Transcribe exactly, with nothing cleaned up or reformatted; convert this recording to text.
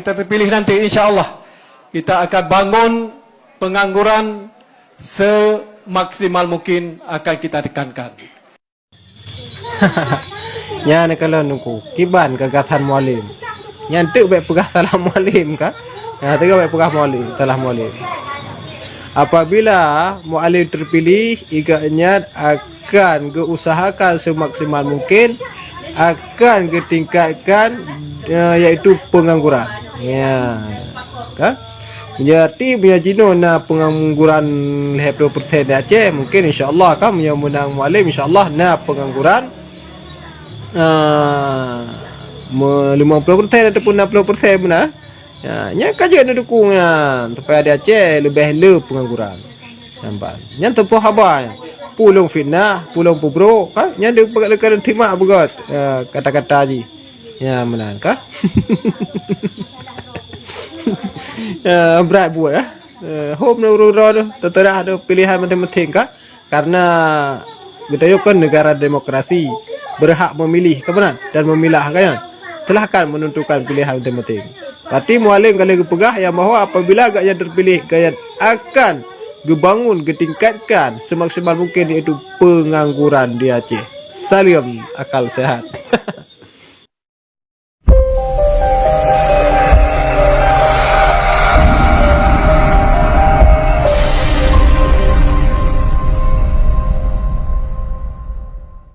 Terpilih nanti, insya Allah, kita akan bangun pengangguran semaksimal mungkin akan kita tekankan. Nyan kalau nuku, kiban gagasan Mualem. Nyan teuk bèk peugah salah Mualem ka? Nyan teuk bèk peugah Mualem, salah Mualem. Apabila Mualem terpilih, i gobnyan akan geuusahakan semaksimal mungkin akan geutingkatkan, eh, yaitu pengangguran. Ya. Kan? Meunyoe arti, meunyoe jinoe na pengangguran lhèe ploh persen di Aceh, mungkin insya Allah kan, meunyoe meunang Mualem, insya Allah na pengangguran, ah, me-, lima ploh persen ataupun enam ploh persen beuna. Ya, nyan ka jeuet neudukung nyan, supaya di Aceh leubeh le pengangguran. Nampak? Nyan teupeu haba nyan. Peue lôn fitnah, peue lôn peubrok, kan? Nyan di-, di-, di-, timak beugöt, eh, kata-kata jih. Ya, meunan, kan? Eh, brat buet, eh. Eh, hom ureueng droe tu, teuteurah tu, pilihan masing-masing, kan? Karena geutanyoe kan negara demokrasi, berhak memilih, kan meunan? Dan memilah, kan? Silahkan menentukan pilihan masing-masing. Tapi Mualem ka lheueh geupeugah nyang bahwa apabila gobnyan terpilih, gobnyan akan geubangun, geutingkatkan semaksimal mungkin, yaitu pengangguran di Aceh. Salam akal sehat.